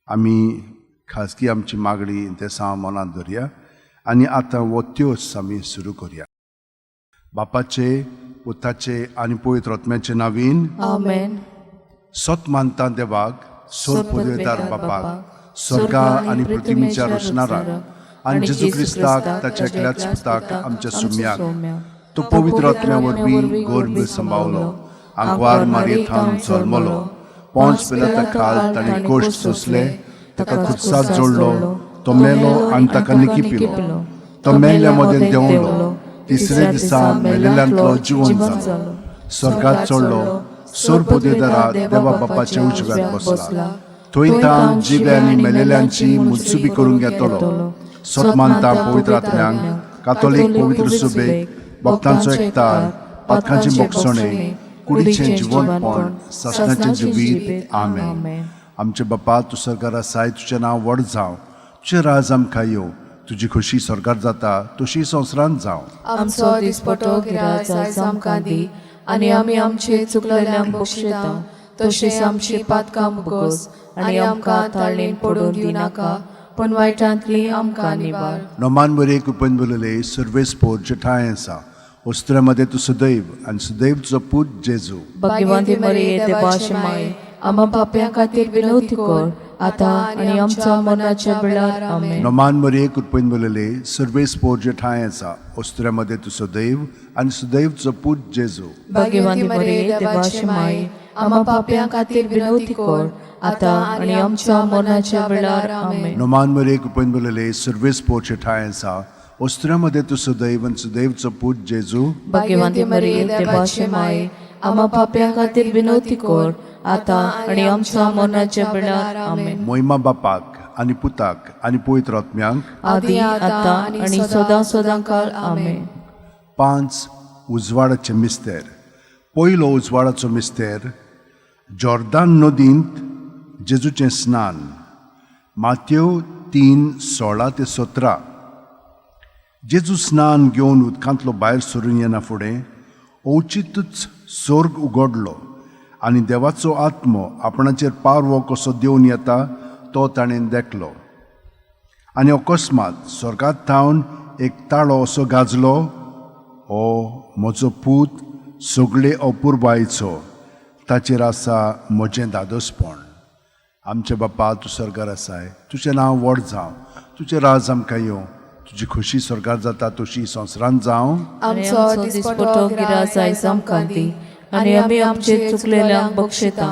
आमी खाजगी आमची मागणी इंतेसांव मनांत धरया आनी आतां हो त्योस आमी सुरू करया. बापाचे, पुताचे आनी पवित्र आत्म्याचे नावीन. आमेन. सत मानता देवाक, सोर पदवेदार बापाक, स्वर्गा आनी पृथ्वीच्या रचणाराक, आनी जेजू क्रिस्ताक, ताच्या एकल्याच पुताक, आमच्या सुम्याक, तो पवित्र आत्म्या वरवीं गर्भ सांबावलो, आंकवार मारयेथावन जल्मलो, पोंच पिलाता खाल ताणें कोश्ट सोंसले, ताका खुर्साक जोडलो, तो मेलो आनी ताका निकिपिलो, तो मेल्ल्या मदें देंवलो, तिसरे दिसा मेलेल्यांतलो जिवन जालो, स्वर्गात चडलो, सोर पदवेदारा देवा बापाच्या उजव्यात बसला, थंय तान जिवे आनी मेलेल्यांची मुत्सुबी करूंक येतलो. सत मानता पवित्र आत्म्यांक, कातोलीक पवित्र सुबेक, भक्तांचो एकतार, पातकांची मोगसणे, कुडीचें जिवनपण, सासणाचें जिवीत. आमेन. आमचे बापा, तूं सरकार आसाय, तुजें नांव व्हड जावं, तुजें राज आमकां येवं, तुजी खोशी सरकार जाता तशी संवसारांत जावं. आमचो दिसपटो गिराज आयज आमकां दी आनी आमी आमचे चुकलेल्यांक बक्षिता तशें आमची पातकां मुगोस आनी आमकां ताळणेन पडून दिवनाका, पूण वायटांतली आमकां निवार. नोमान बरे कृपेन बोलले, सर्वेस्पोर जेठाय आसा, वस्त्रामध्ये तूं सदैव आनी सदैव तुजो पूत जेजू. भाग्यवंती मरिये, देवाचे माय, आम्हा पापयां खातीर विनवती कर, आतां आनी आमच्या मरणाच्या वेळार. आमेन. नोमान मरिये कृपेन बोलले, सर्वेस्पोर जेठाय आसा, वस्त्रामध्ये तूं सदैव आनी सदैव तुजो पूत जेजू. भाग्यवंती मरिये, देवाचे माय, आम्हा पापयां खातीर विनवती कर, आतां आनी आमच्या मरणाच्या वेळार. आमेन. नोमान मरिये कृपेन बोलले, सर्वेस्पोर जेठाय आसा, वस्त्रामध्ये तूं सदैव आनी सदैव तुजो पूत जेजू. भाग्यवंती मरिये, देवाचे माय, आम्हा पापयां खातीर विनवती कर, आतां आनी आमच्या मरणाच्या वेळार. आमेन. मोहिमा बापाक आनी पुताक आनी पवित्र आत्म्यांक. आदी, आतां आनी सदां सदां काळ. आमेन. पांच उजवाडाचे मिस्तेर. पयलो उजवाडाचो मिस्तेर, जॉर्दान नदींत जेजूचें स्नान. मात्यो 3:16 ते 17. जेजू स्नान घेवन उदकांतलो भायर सरून येना फुडें अवचितूच स्वर्ग उगडलो आनी देवाचो आत्मो आपणाचेर पारवो कसो देवन येता तो ताणें देखलो. आनी अकस्मात स्वर्गात थावन एक ताळो असो गाजलो, हो म्हजो पूत, सगळे अपुरबायेचो, ताचेर आसा म्हजें दादोसपण. आमचे बापा, तूं स्वर्गार आसाय, तुजें नांव व्हड जावं, तुजें राज आमकां येवं, तुजी खोशी स्वर्गार जाता तशी संवसारांत जावं. आमचो दिसपटो गिराज आयज आमकां दी आनी आमी आमचे चुकलेल्यांक बक्षिता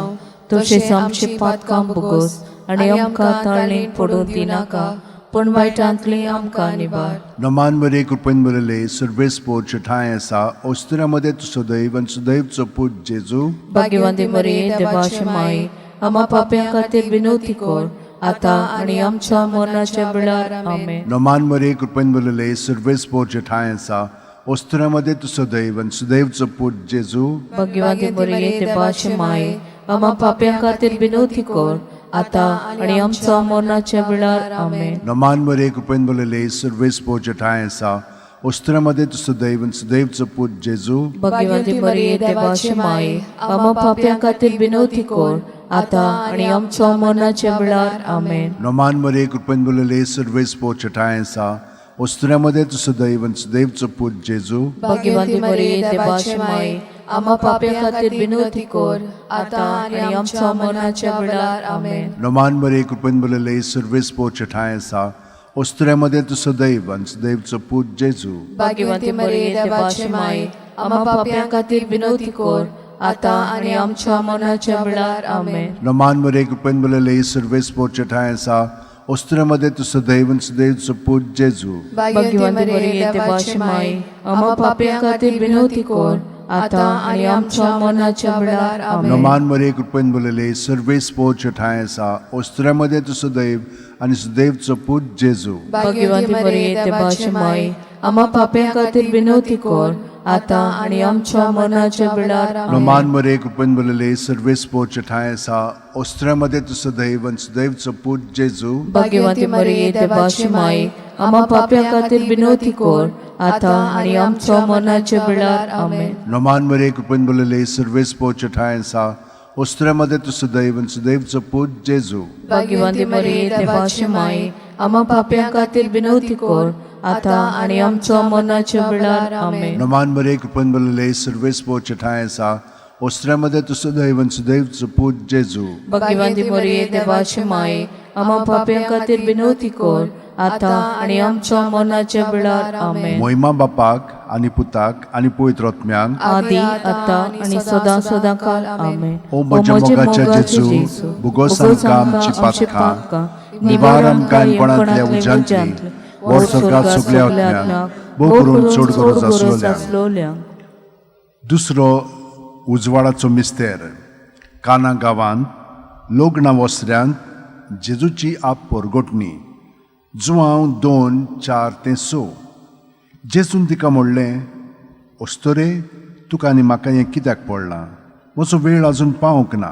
तशेंच आमची पातकां भोगोस आनी आमकां ताळणेन पडून दिनाका, पूण वायटांतली आमकां निवार. नमान मरे कृपेन बरले, सर्वेस्पोर ठांय आसा, ओस्तुऱ्या मदें तूं सदैव आनी सदैवचो पूत जेजू. भाग्यवंती मरिये, देवाचे माई, आम्हा पाप्यां खातीर विनवती कर, आतां आनी आमच्या मरणाच्या वेळार. आमेन. नमान मरे कृपेन बरले, सर्वेस्पोर ठांय आसा, ओस्तुऱ्या मदें तूं सदैव आनी सदैवचो पूत जेजू. भाग्यवंती मरिये, देवाचे माई, आम्हा पाप्यां खातीर विनवती कर, आतां आनी आमच्या मरणाच्या वेळार. आमेन. नमान मरे कृपेन बरले, सर्वेस्पोर ठांय आसा, ओस्तुऱ्या मदें तूं सदैव आनी सदैवचो पूत जेजू. भाग्यवंती मरिये, देवाचे माई, आम्हा पाप्यां खातीर विनवती कर, आतां आनी आमच्या मरणाच्या वेळार. आमेन. नमान मरे कृपेन बरले, सर्वेस्पोर ठांय आसा, ओस्तुऱ्या मदें तूं सदैव आनी सदैवचो पूत जेजू. भाग्यवंती मरिये, देवाचे माई, आम्हा पाप्यां खातीर विनवती कर, आतां आनी आमच्या मरणाच्या वेळार. आमेन. नमान मरे कृपेन बरले, सर्वेस्पोर ठांय आसा, ओस्तुऱ्या मदें तूं सदैव आनी सदैवचो पूत जेजू. भाग्यवंती मरिये, देवाचे माई, आम्हा पाप्यां खातीर विनवती कर, आतां आनी आमच्या मरणाच्या वेळार. आमेन. नमान मरे कृपेन बरले, सर्वेस्पोर ठांय आसा, ओस्तुऱ्या मदें तूं सदैव आनी सदैवचो पूत जेजू. भाग्यवंती मरिये, देवाचे माई, आम्हा पाप्यां खातीर विनवती कर, आतां आनी आमच्या मरणाच्या वेळार. आमेन. नमान मरे कृपेन बरले, सर्वेस्पोर ठांय आसा, ओस्तुऱ्या मदें तूं सदैव आनी सदैवचो पूत जेजू. भाग्यवंती मरिये, देवाचे माई, आम्हा पाप्यां खातीर विनवती कर, आतां आनी आमच्या मरणाच्या वेळार. आमेन. नमान मरे कृपेन बरले, सर्वेस्पोर ठांय आसा, ओस्तुऱ्या मदें तूं सदैव आनी सदैवचो पूत जेजू. भाग्यवंती मरिये, देवाची माई, आम्हा पाप्यां खातीर विनवती कर, आतां आनी आमच्या मरणाच्या वेळार. आमेन. नमान मरे कृपेन बरले, सर्वेस्पोर ठांय आसा, ओस्त्र्यामध्ये तूं सुदैव आनी सुदैवचो पूत जेजू. भाग्यवंती मरिये, देवाची माई, आम्हा पाप्यां खातीर विनवती कर, आतां आनी आमचो मरणाच्या वेळार. आमेन. नमान मरे, कृपेन भरलेले, सर्वेस पोचे ठांय आसा. ओस्त्र्यामध्ये तूं सुदैव आनी सुदैवचो पूत जेजू. भाग्यवंती मरिये, देवाची माई, आम्हा पाप्यां खातीर विनवती कर, आतां आनी आमचो मरणाच्या वेळार. आमेन. मोहिमा बापाक आनी पुताक आनी पवित्र आत्म्याक. आदी, आतां आनी सदां सदां काल. आमेन. ओ म्हज्या मोगाच्या जेजू, भुगोस आमकां आमची पातकां, निवार आमकां कोणांतल्या उज्यांतली, व्हर स्वर्गात सगल्या आत्म्यांक, भोव करून चड गरज आसलोल्यांक. आसलोल्यांक. दुसरो उजवाडाचो मिस्तेर. काना गांवांत लग्ना वसऱ्यांत जेजूची आप परगटणी. जुआंव 2:4 ते 6. जेजून तिका म्हणलें, अस्तोरे, तुका आनी म्हाका हें कित्याक पडलां? म्हजो वेळ अजून पावंक ना.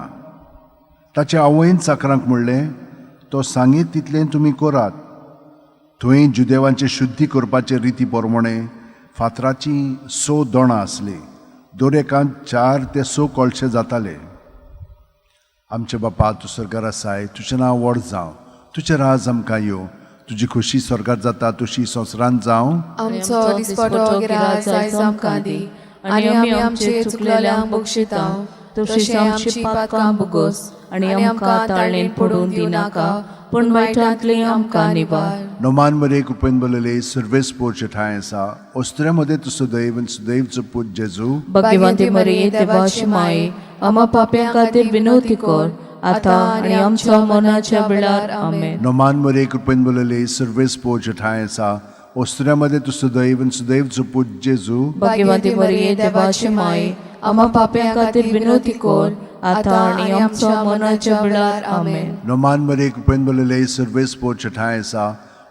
ताचे आवयन चाकरांक म्हणलें, तो सांगीत तितलें तुमी करात. थंय जुदेवांचे शुद्धी करपाचे रिती प्रमाणे फातराचीं स दोणां आसलीं. दर एकांत 4 ते 6 कळशे जाताले. आमचे बापा, तूं स्वर्गार आसाय, तुजें नांव व्हड जावं, तुजें राज आमकां येवं, तुजी खोशी स्वर्गार जाता तशी संवसारांत जावं. आमचो दिसपटो गिराज आयज आमकां दी आनी आमी आमचे चुकलेल्यांक बक्षिता तशीच आमची पातकां भोगोस आनी आमकां ताळणेन पडून दिनाका, पूण वायटांतली आमकां निवार. नोमान मरे, कृपेन बरलेले, सर्वेस पोरचे ठांय आसा. ओस्त्र्या मदें तूं सदैव आनी सदैवचो पूत जेजू. भाग्यवंती मरिये, देवाची माई, आम्हा पाप्यां खातीर विनवती कर, आतां आनी आमच्या मरणाच्या वेळार. आमेन. नोमान मरे, कृपेन बरलेले, सर्वेस पोरचे ठांय आसा. ओस्त्र्या मदें तूं सदैव आनी सदैवचो पूत जेजू. भाग्यवंती मरिये, देवाची माई, आम्हा पाप्यां खातीर विनवती कर, आतां आनी आमच्या मरणाच्या वेळार. आमेन. नोमान मरे, कृपेन बरलेले, सर्वेस पोरचे ठांय आसा.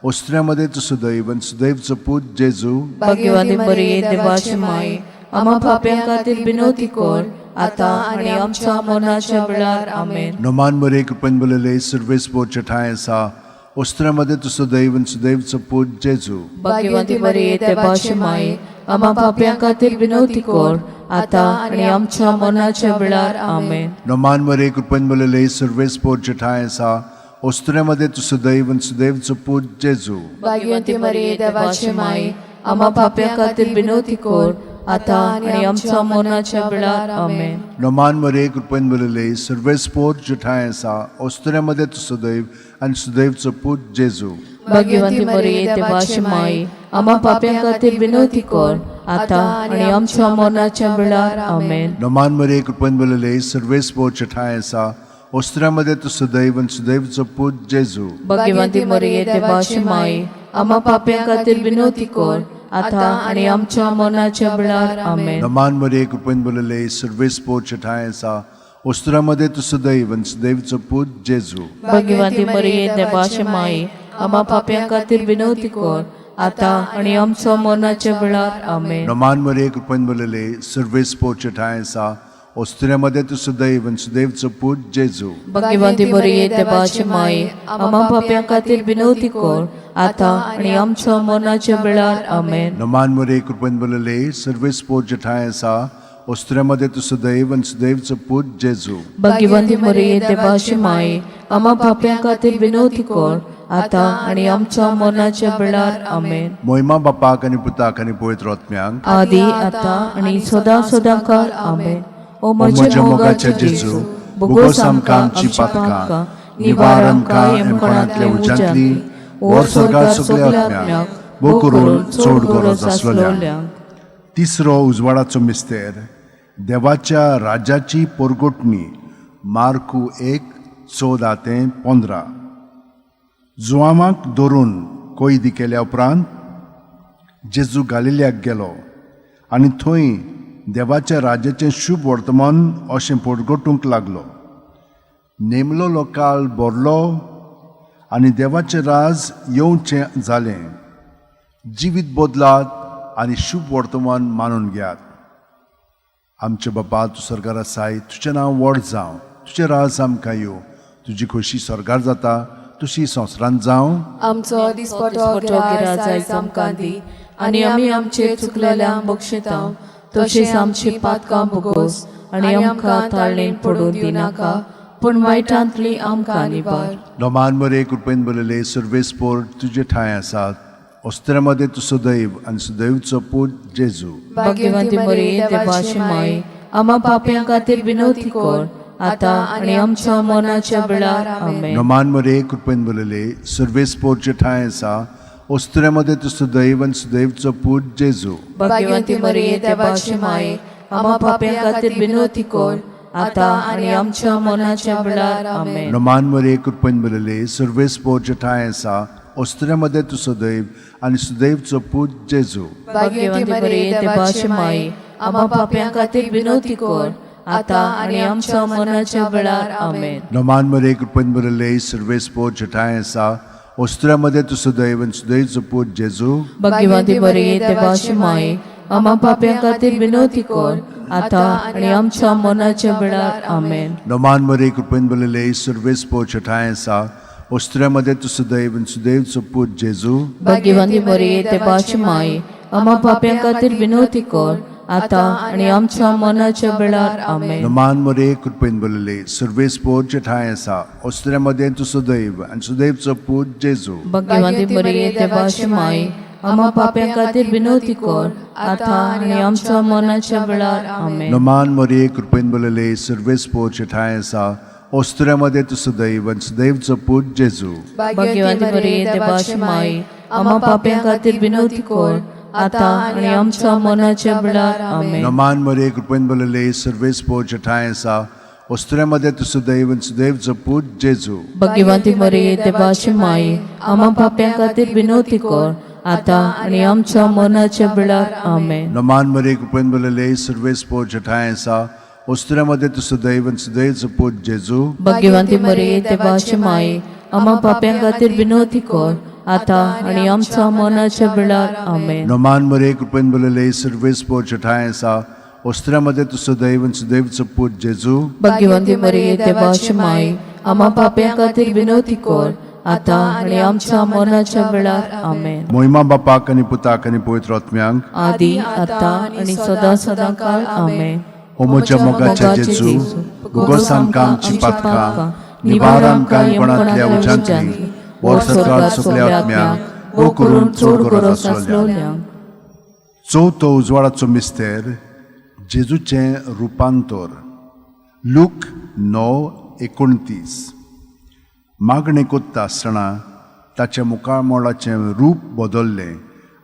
ओस्त्र्या मदें तूं सदैव आनी सदैवचो पूत जेजू. भाग्यवंती मरिये, देवाची माई, आम्हा पाप्यां खातीर विनवती कर, आतां आनी आमच्या मरणाच्या वेळार. आमेन. नोमान मरे, कृपेन बरलेले, सर्वेस पोरचे ठांय आसा. ओस्त्र्या मदें तूं सदैव आनी सदैवचो पूत जेजू. भाग्यवंती मरिये, देवाची माई, आम्हा पाप्यां खातीर विनवती कर, आतां आनी आमच्या मरणाच्या वेळार. आमेन. नोमान मरे, कृपेन बरलेले, सर्वेस पोरचे ठांय आसा. ओस्त्र्या मदें तूं सदैव आनी सदैवचो पूत जेजू. भाग्यवंती मरिये, देवाची माई, आम्हा पाप्यां खातीर विनवती कर, आतां आनी आमच्या मरणाच्या वेळार. आमेन. नोमान मरे, कृपेन बरलेले, सर्वेस पोर ठांय आसा. ओस्त्र्या मदें तूं सदैव आनी सदैवचो पूत जेजू. भाग्यवंती मरिये, देवाची माई, आम्हा पाप्यां खातीर विनवती कर, आतां आनी आमच्या मरणाच्या वेळार. आमेन. नोमान मरे, कृपेन बरलेले, सर्वेस पोर ठांय आसा. ओस्त्र्या मदें तूं सदैव आनी सदैवचो पूत जेजू. भाग्यवंती मरिये, देवाची माई, आम्हा पाप्यां खातीर विनवती कर, आतां आनी आमच्या मरणाच्या वेळार. आमेन. नोमान मरे, कृपेन बरलेले, सर्वेस पोर ठांय आसा. ओस्त्र्या मदें तूं सदैव आनी सदैवचो पूत जेजू. भाग्यवंती मरिये, देवाची माई, आम्हा पाप्यां खातीर विनवती कर, आतां आनी आमच्या मरणाच्या वेळार. आमेन. नोमान मरे, कृपेन बरलेले, सर्वेस पोर ठांय आसा. ओस्त्र्या मदें तूं सदैव आनी सदैवचो पूत जेजू. भाग्यवंती मरिये, देवाची माई, आम्हा पाप्यां खातीर विनवती कर, आतां आनी आमच्या मरणाच्या वेळार. आमेन. नोमान मरे, कृपेन बरलेले, सर्वेस पोर ठांय आसा. ओस्त्र्या मदें तूं सदैव आनी सदैवचो पूत जेजू. भाग्यवंती मरिये, देवाची माई, आम्हा पाप्यां खातीर विनवती कर, आतां आनी आमच्या मरणाच्या वेळार. आमेन. मोहिमा बापाक आनी पुताक आनी पवित्र आत्म्याक. आदी, आतां आनी सदां सदां काल. आमेन. ओ म्हज्या मोगाच्या जेजू, भोगोस आमकां आमची पातकां, निवार आमकां यमकोणांतल्या उज्यांतली, व्हर स्वर्गात सगल्या आत्म्यांक, भोव करून चड गरज आसलोल्यांक. तिसरो उजवाडाचो मिस्तेर. देवाच्या राज्याची पोरगोटणी. मार्कू 1:14 ते 15. जुआमाक धरून कैदी केल्या उपरांत जेजू गालिल्याक गेलो आनी थंय देवाच्या राज्याचें शुभ वर्तमान अशें पोरगोटूंक लागलो. नेमलो काळ भरलो आनी देवाचें राज येवचें जालें. जिवीत बदलात आनी शुभ वर्तमान मानून घेयात. आमचे बापा, तूं स्वर्गार आसाय, तुजें नांव व्हड जावं, तुजें राज आमकां येवं, तुजी खोशी स्वर्गार जाता तशी संवसारांत जावं. आमचो दिसपटो गिराज आयज आमकां दी आनी आमी आमचे चुकलेल्यांक बक्षिता तशेंच आमची पातकां भोगोस आनी आमकां ताळणेन पडून दिनाका पूण वायटांतली आमकां निबार. नोमान मरे कृपेन बरयले सर्वेस्पोर तुजे ठांय आसात, ओस्त्र्यामध्ये तूं सदैव आनी सदैवचो पूत जेजू. भाग्यवंती मरिये, देवाची माय, आम्हा पापयां खातीर विनवती कर, आतां आनी आमच्या मरणाच्या वेळार. आमेन. नोमान मरे कृपेन बरयले सर्वेस्पोरचे ठांय आसा, ओस्त्र्यामध्ये तूं सदैव आनी सदैवचो पूत जेजू. भाग्यवंती मरिये, देवाची माय, आम्हा पापयां खातीर विनवती कर, आतां आनी आमच्या मरणाच्या वेळार. आमेन. नोमान मरे कृपेन बरयले सर्वेस्पोरचे ठांय आसा, ओस्त्र्यामध्ये तूं सदैव आनी सदैवचो पूत जेजू. भाग्यवंती मरिये, देवाची माय, आम्हा पापयां खातीर विनवती कर, आतां आनी आमच्या मरणाच्या वेळार. आमेन. नोमान मरे कृपेन बरयले सर्वेस्पोरचे ठांय आसा, ओस्त्र्यामध्ये तूं सदैव आनी सदैवचो पूत जेजू. भाग्यवंती मरिये, देवाची माय, आम्हा पापयां खातीर विनवती कर, आतां आनी आमच्या मरणाच्या वेळार. आमेन. नोमान मरे कृपेन बरयले सर्वेस्पोरचे ठांय आसा, ओस्त्र्यामध्ये तूं सदैव आनी सदैवचो पूत जेजू. भाग्यवंती मरिये, देवाची माय, आम्हा पापयां खातीर विनवती कर, आतां आनी आमच्या मरणाच्या वेळार. आमेन. नोमान मरे कृपेन बरयले सर्वेस्पोरचे ठांय आसा, ओस्त्र्यामध्ये तूं सदैव आनी सदैवचो पूत जेजू. भाग्यवंती मरिये, देवाची माय, आम्हा पापयां खातीर विनवती कर, आतां आनी आमच्या मरणाच्या वेळार. आमेन. नोमान मरे कृपेन बरयले सर्वेस्पोरचे ठांय आसा, ओस्त्र्यामध्ये तूं सदैव आनी सदैवचो पूत जेजू. भाग्यवंती मरिये, देवाची माय, आम्हा पापयां खातीर विनवती कर, आतां आनी आमच्या मरणाच्या वेळार. आमेन. नोमान मरे कृपेन बरयले सर्वेस्पोरचे ठांय आसा, ओस्त्र्यामध्ये तूं सदैव आनी सदैवचो पूत जेजू. भाग्यवंती मरिये, देवाची माय, आम्हा पापयां खातीर विनवती कर, आतां आनी आमच्या मरणाच्या वेळार. आमेन. नोमान मरे कृपेन बरयले सर्वेस्पोरचे ठांय आसा, ओस्त्र्यामध्ये तूं सदैव आनी सदैवचो पूत जेजू. भाग्यवंती मरिये, देवाची माय, आम्हा पापयां खातीर विनवती कर, आतां आनी आमच्या मरणाच्या वेळार. आमेन. नोमान मरे कृपेन बरयले सर्वेस्पोरचे ठांय आसा, ओस्त्र्यामध्ये तूं सदैव आनी सदैवचो पूत जेजू. भाग्यवंती मरिये, देवाची माय, आम्हा पापयां खातीर विनवती कर, आतां आनी आमच्या मरणाच्या वेळार. आमेन. मोहिमा बापाक आनी पुताक आनी पवित्र आत्म्यांक, आदी आतां आनी सदां सदां काळ. आमेन. ओ म्हज्या मोगाच्या जेजू, भुगोस आमकां आमची पातकां, निवार आमकां कोणांतल्या उज्यांतली, वर सरकार सगल्या आत्म्यांक, गो करून चड गरज आसलोल्यांक. चवथो उजवाडाचो मिस्तेर, जेजूचें रुपांतर. लूक 9:29. मागणें कोत्ता आसतना ताच्या मुखामळाचें रूप बदल्लें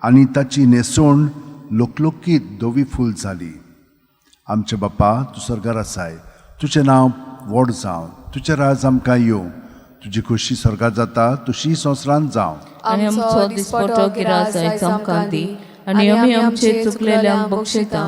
आनी ताची न्हेसवण लोकलोकीत धवी फूल जाली. आमचे बापा, तूं स्वर्गार आसाय, तुजें नांव व्हड जावं, तुजें राज आमकां येवं, तुजी खोशी स्वर्गार जाता तशी संवसारांत जावं. आनी आमचो दिसपटो गिरास आयज आमकां दी, आनी आमी आमचे चुकलेल्यांक बक्षिता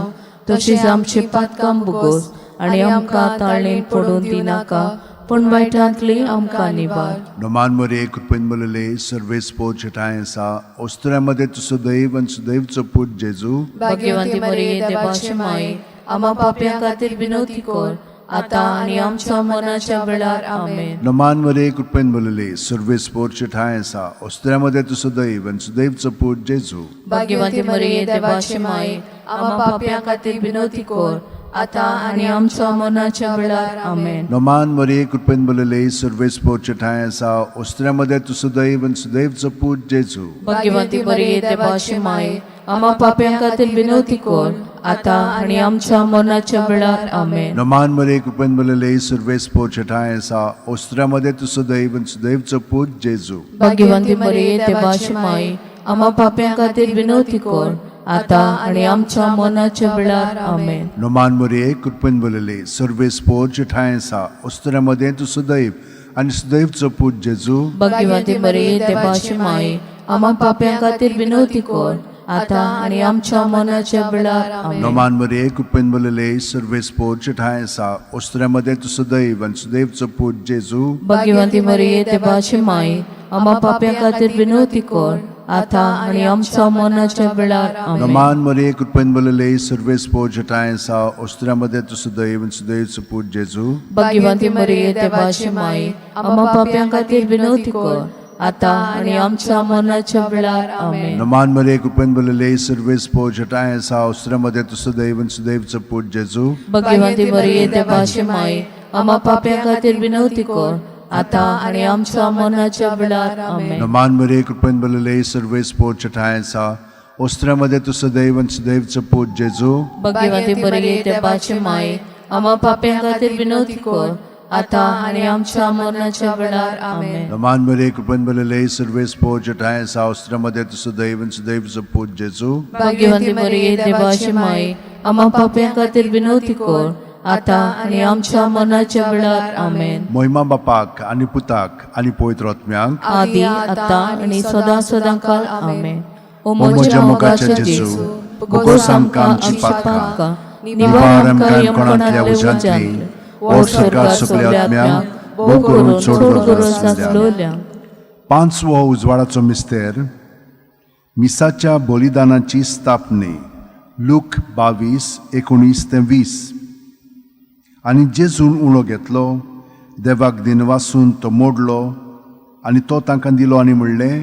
तशीच आमची पातकां बुगोस, आनी आमकां ताळणेन पडून दिनाका पूण वायटांतली आमकां निवार. नोमान मरे कृपेन बरयले सर्वेस्पोरचे ठांय आसा, ओस्त्र्यामध्ये तूं सदैव आनी सदैवचो पूत जेजू. भाग्यवंती मरिये, देवाची माय, आम्हा पापयां खातीर विनवती कर, आतां आनी आमच्या मरणाच्या वेळार. आमेन. नोमान मरे कृपेन बरयले सर्वेस्पोरचे ठांय आसा, ओस्त्र्यामध्ये तूं सदैव आनी सदैवचो पूत जेजू. भाग्यवंती मरिये, देवाची माय, आम्हा पापयां खातीर विनवती कर, आतां आनी आमच्या मरणाच्या वेळार. आमेन. नोमान मरे कृपेन बरयले सर्वेस्पोरचे ठांय आसा, ओस्त्र्यामध्ये तूं सदैव आनी सदैवचो पूत जेजू. भाग्यवंती मरिये, देवाची माय, आम्हा पापयां खातीर विनवती कर, आतां आनी आमच्या मरणाच्या वेळार. आमेन. नोमान मरे कृपेन बरयले सर्वेस्पोरचे ठांय आसा, ओस्त्र्यामध्ये तूं सदैव आनी सदैवचो पूत जेजू. भाग्यवंती मरिये, देवाची माय, आम्हा पापयां खातीर विनवती कर, आतां आनी आमच्या मरणाच्या वेळार. आमेन. नोमान मरे कृपेन बरयले सर्वेस्पोरचे ठांय आसा, ओस्त्र्यामध्ये तूं सदैव आनी सदैवचो पूत जेजू. भाग्यवंती मरिये, देवाची माय, आम्हा पापयां खातीर विनवती कर, आतां आनी आमच्या मरणाच्या वेळार. आमेन. नोमान मरे कृपेन बरयले सर्वेस्पोरचे ठांय आसा, ओस्त्र्यामध्ये तूं सदैव आनी सदैवचो पूत जेजू. भाग्यवंती मरिये, देवाची माय, आम्हा पापयां खातीर विनवती कर, आतां आनी आमच्या मरणाच्या वेळार. आमेन. नोमान मरे कृपेन बरयले सर्वेस्पोरचे ठांय आसा, ओस्त्र्यामध्ये तूं सदैव आनी सदैवचो पूत जेजू. भाग्यवंती मरिये, देवाची माय, आम्हा पापयां खातीर विनवती कर, आतां आनी आमच्या मरणाच्या वेळार. आमेन. नमान मरे कृपेन भरलेले सर्वेस पो जटाय आसा अवसरामध्ये तूं सदैव आनी सुदैवचो पूत जेजू. भगवंती मरिये, देवाची माय, आम्हा पाप्यां खातीर विनवती कर, आतां आनी आमच्या मरणाच्या वेळार. आमेन. नमान मरे कृपेन भरलेले सर्वेस पो जटाय आसा ओस्त्र्यामध्ये तूं सदैव आनी सुदैवचो पूत जेजू. भगवंती मरिये, देवाची माय, आम्हा पाप्यां खातीर विनवती कर, आतां आनी आमच्या मरणाच्या वेळार. आमेन. नमान मरे कृपेन भरलेले सर्वेस पो जटाय आसा ओस्त्र्यामध्ये तूं सदैव आनी सुदैवचो पूत जेजू. भाग्यवंती मरिये, देवाची माय, आम्हा पाप्यां खातीर विनवती कर, आतां आनी आमच्या मरणाच्या वेळार. आमेन. मोहिमा बापाक आनी पुताक आनी पवित्र आत्म्याक. आदी आतां आनी सदां सदां काल. आमेन. ओ ओ म्हज्या मोगाच्या जेजू, बोगोस आमकां आमची पातकां, निवार आमकां यमकोणांतल्या उज्यांतली, ओड सरकार सगल्या आत्म्यांक, भोव करून चड गरज आसलेल्या. पांचवो उजवाडाचो मिस्तेर, मिसाच्या बलिदानाची स्थापने, लूक 22:19 ते 20. आनी जेजून उणो घेतलो, देवाक दिनवासून तो मोडलो आनी तो तांकां दिलो आनी म्हणलें,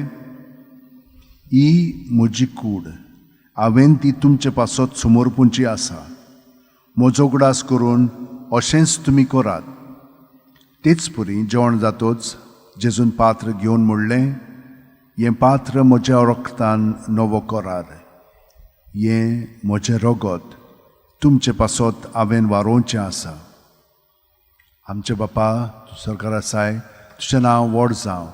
ही म्हजी कूड, हांवें ती तुमचे पासत समर्पूंची आसा. म्हजो उगडास करून अशेंच तुमी करात. तेच परी जेवण जातोच जेजून पात्र घेवन म्हणलें, हें पात्र म्हज्या रक्तान नवो करार, हें म्हजें रगत तुमचे पासत हांवें वारोवचें आसा. आमचे बापा, तूं सरकार आसाय, तुजें नांव व्हड जावं,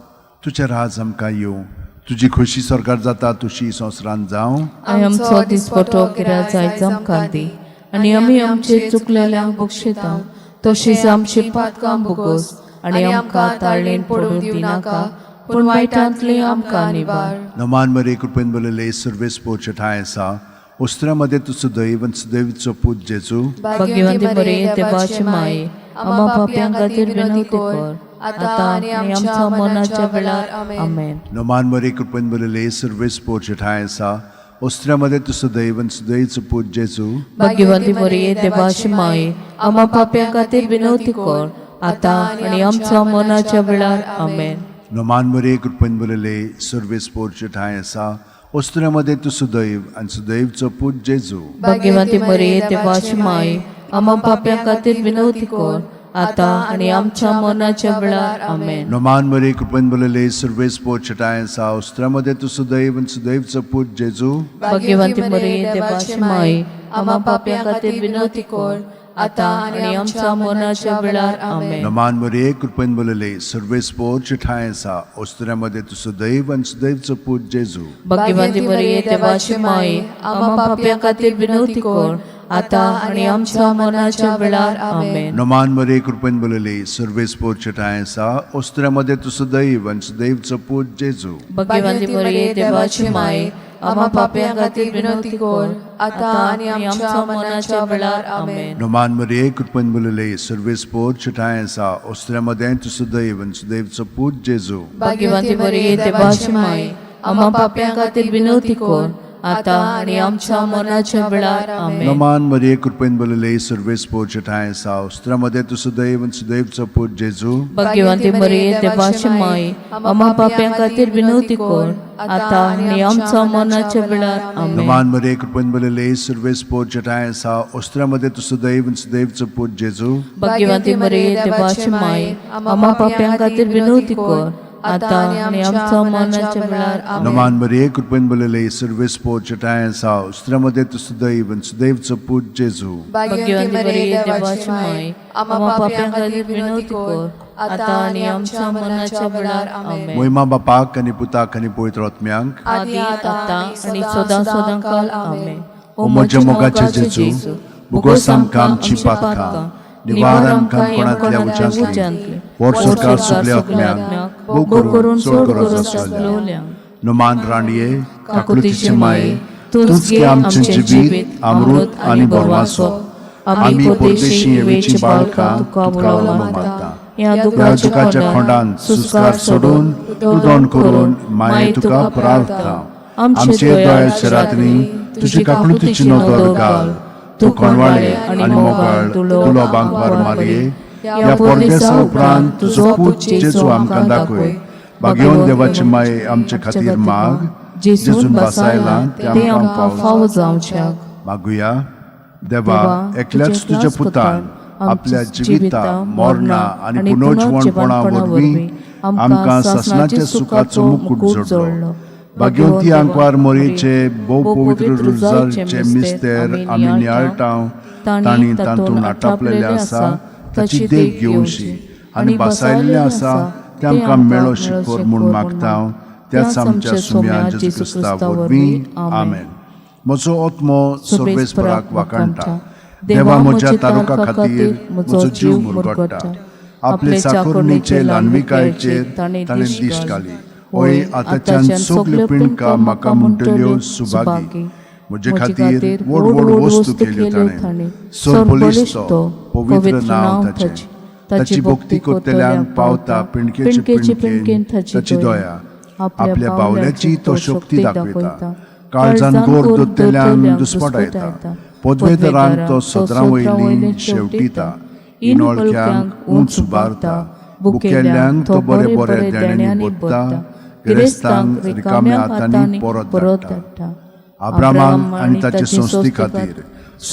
तुजें राज आमकां येवं, तुजी खोशी सरकार जाता तुशी संवसारांत जावं. आनी आमचो दिसपटो गिराज आयज आमकां दी आनी आमी आमचे चुकलेल्यांक बक्षिता तशीच आमची पातकां भोगोस आनी आमकां ताळणेन पडूंक दिनाका, पूण वायटांतली आमकां निवार. नमान मरे कृपेन बरलेले सर्वेस पोचे ठांय आसा, उस्त्रा तूं सुदैव आनी सुदैवचो पूत जेजू. भाग्यवंती मरिये, देवाची माय, आम्हा पापयां खातीर विनवती कर, आतां आनी आमच्या मरणाच्या वेळार. आमेन. नमान मरे कृपेन बरलेले सर्वेस पोचे ठांय आसा, उस्त्रा तूं सुदैव आनी सुदैवचो पूत जेजू. भाग्यवंती मरिये, देवाची माय, आम्हा पापयां खातीर विनवती कर, आतां आनी आमच्या मरणाच्या वेळार. आमेन. नमान मरे कृपेन बरलेले सर्वेस पोचे ठांय आसा, उस्त्रा तूं सुदैव आनी सुदैवचो पूत जेजू. भाग्यवंती मरिये, देवाची माय, आम्हा पापयां खातीर विनवती कर, आतां आनी आमच्या मरणाच्या वेळार. आमेन. नमान मरे कृपेन बरलेले सर्वेस पोचे ठांय आसा, उस्त्रा तूं सुदैव आनी सुदैवचो पूत जेजू. भाग्यवंती मरिये, देवाची माय, आम्हा पापयां खातीर विनवती कर, आतां आनी आमच्या मरणाच्या वेळार. आमेन. नमान मरे कृपेन बरलेले सर्वेस पोचे ठांय आसा, उस्त्रा तूं सुदैव आनी सुदैवचो पूत जेजू. भाग्यवंती मरिये, देवाची माय, आम्हा पापयां खातीर विनवती कर, आतां आनी आमच्या मरणाच्या वेळार. आमेन. नमान मरे कृपेन बरलेले सर्वेस पोचे ठांय आसा, उस्त्रा तूं सुदैव आनी सुदैवचो पूत जेजू. भाग्यवंती मरिये, देवाची माय, आम्हा पापयां खातीर विनवती कर, आतां आनी आमच्या मरणाच्या वेळार. आमेन. नमान मरे कृपेन बरलेले सर्वेस पोचे ठांय आसा, उस्त्रा तूं सुदैव आनी सुदैवचो पूत जेजू. भाग्यवंती मरिये, देवाची माय, आम्हा पापयां खातीर विनवती कर, आतां आनी आमच्या मरणाच्या वेळार. आमेन. नमान मरिये कृपेन भरलेले सर्वेस पोचे ठांय आसा, उस्त्रा तूं सुदैव आनी सुदैवचो पूत जेजू. भाग्यवंती मरिये, देवाची माय, आम्हा पापयां खातीर विनवती कर, आतां आनी आमच्या मरणाच्या वेळार. आमेन. नमान मरिये कृपेन भरलेले सर्वेस पोचे ठांय आसा, उस्त्रा तूं सुदैव आनी सुदैवचो पूत जेजू. भाग्यवंती मरिये, देवाची माय, आम्हा पापयां खातीर विनवती कर, आतां आनी आमच्या मरणाच्या वेळार. आमेन. नमान मरिये कृपेन भरलेले सर्वेस पोचे ठांय आसा, उस्त्रा तूं सुदैव आनी सुदैवचो पूत जेजू. भाग्यवंती मरिये, देवाची माय, आम्हा पापयां खातीर विनवती कर, आतां आनी आमच्या मरणाच्या वेळार. आमेन. मोहिमा बापाक आनी पुताक आनी पवित्र आत्म्यांक. आदी आतां आनी सदां सदां काल. आमेन. ओ म्हज्या मोगाचे जेजू, बोगोस आमकां आमची पातकां, निवार आमकां कोणांतल्या उज्यांतली, व्हड सरकार सगल्या आत्म्यांक, भोव करून चड गरज आसलेल्या. नमान राणये, काकुळतीचे माये, तूंच गे आमचें जिवीत, अमृत आनी भरवासो. आमी परदेशी येवेची बाळकां तुका उलो मारता. ह्या ह्या दुखाच्या खोंडान सुस्कार सोडून रुदन करून माये तुका प्रार्थना. आमचे दयाच्या रातनी तुजी काकुळतीची नदर घाल. तूं कोणवाळे आनी मोगाळ तुलो बांकवार मारये, ह्या परदेसा उपरांत तुजो पूत जेजू आमकां दाखय. भाग्यवंत देवाची माये आमचे खातीर माग, जेजून जेजून बसायलां बसायलां ते आमकां फावो जावच्याक. मागुया. देवा, एकल्याच तुज्या पुतान आपल्या जिविता, मरणा आनी पुनर्जिवणपणा वरवीं आमकां सासणाच्या सुखाचो मुकूट जोडलो. भाग्यवंती आंकवार मोरयेचे भोव पवित्र रुजारचे मिस्तेर आमी नियाळटा, तांणी तातूंत आटापलेलें आसा ताची देख घेवची आनी बसायल्लें आसा तें आमकां मेळो शिकोर म्हूण मागता, त्याच आमच्या सुम्या जेजू क्रिस्ता वरवीं. आमेन. म्हजो आत्मो सर्वेस्पराक वाखाणटा. देवा म्हज्या तालुका खातीर म्हजो जीव मुरगट्टा. आपले चाकोरणीचे ल्हानविकायेचेर ताणें दिश्ट घाली. हय, आतांच्यान सगल्यो पिंडका म्हाका म्हणटल्यो सुभागी. म्हजे खातीर व्हड व्हड वस्तू केल्यो ताणें. सरबळिश्ट तो, पवित्र नांव ताचें. ताची भक्ती करतल्यांक पावता पिंडकेचे पिंडकेन ताची दया. आपल्या बावल्याची तो शक्ती दाखयता. काळजान गोर दोतल्यांक दुस्पटायता. पदवेदारांक तो सदरां वयली शेवटिता. इनोळख्यांक उंच उबारता. बुकेल्ल्यांक तो बरे बरे देण्यांनी बोत्ता. गिरेस्तांक रिकाम्या हातांनी परत धाडटा. अब्रामाक आनी ताचे संस्थे खातीर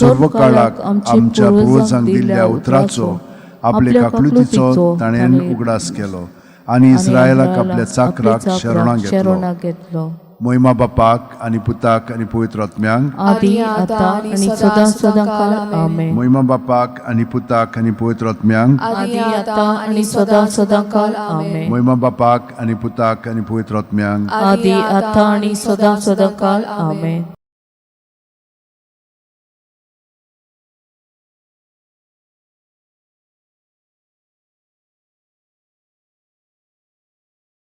सर्व काळाक आमच्या पुर्वजांक दिल्ल्या उतराचो, आपले काकलुतीचो ताणें उगडास केलो आनी इस्रायलाक आपल्या चाकराक शरणां घेतलो. मोहिमा बापाक आनी पुताक आनी पवित्र आत्म्यांक, आदी आतां आनी सदां सदां काल. आमेन. मोहिमा बापाक आनी पुताक आनी पवित्र आत्म्यांक, आदी आतां आनी सदां सदां काल. आमेन. मोहिमा बापाक आनी पुताक आनी पवित्र आत्म्यांक, आदी आतां आनी सदां सदां काल. आमेन.